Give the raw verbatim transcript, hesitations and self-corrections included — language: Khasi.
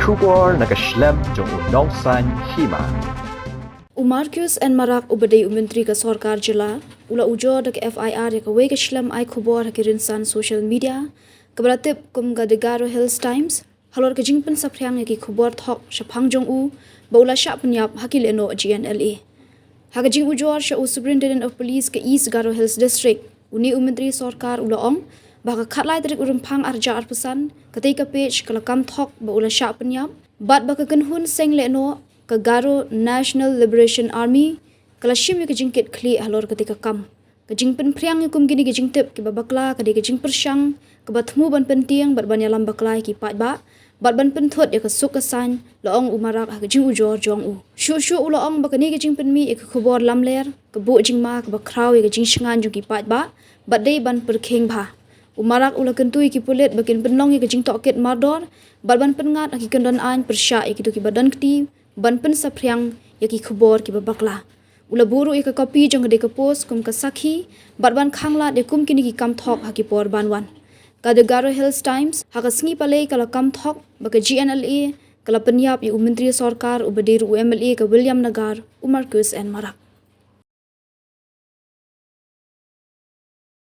Khubor na ka shlem jong u Nongsaiñ Hima. U Marcuise N Marak uba dei u Myntri ka Sorkar Jylla u la ujor da ka F I R ïa kawei ka shlem ai khubor ha ki rynsan social media kaba la tip kum ka The Garo Hills Times halor ka jingpynsaphriang ïa ki khubor thok shaphang jong u ba u la shah pynïap ha ki lehnoh G N L A. Ha ka jingujor sha u Superintendent of Police ka East Garo Hills District, une u Myntri Sorkar u la ong ba ha ka khatlai tarik u Rymphang arhajar arphew san, katei ka page ka la kam thok ba u la shah pynïap bad ba ka kynhun seng lehnoh ka Garo National Liberation Army ka la shim ïa ka jingkitkhlieh halor katei ka kam. Ka jingpynphriang ïa kum kine ki jingtip kiba bakla ka dei ka jingpyrshang kaba thmu ban pyntieng bad ban ïalam bakla ïa ki paidbah bad ban pynthut ïa ka suk ka saiñ, la ong u Marak ha ka jingujor jong u. Shuh shuh u la ong ba kane ka jingpynmih ïa ka khubor lamler ka buh jingma kaba khraw ïa ka jingshngaiñ jong ki paidbah bad dei ban pyrkhing bha. U Marak u la kyntu ïa ki pulit ba kin pynlong ïa ka jingtohkit mardor bad ban pynngat ha ki kyndon aiñ pyrshah ïa kito kiba don kti ban pynsaphriang ïa ki khubor kiba bakla. U la buh ruh ïa ka kopi jong ka dei ka post kum ka sakhi bad ban khanglad ïa kum kine ki kam thok ha ki por ban wan. Ka The Garo Hills Times ha ka sngi Palei ka la kam thok ba ka G N L A ka la pynïap ïa u Myntri Sorkar uba dei ruh u M L A ka Williamnagar, u Marcuise N Marak.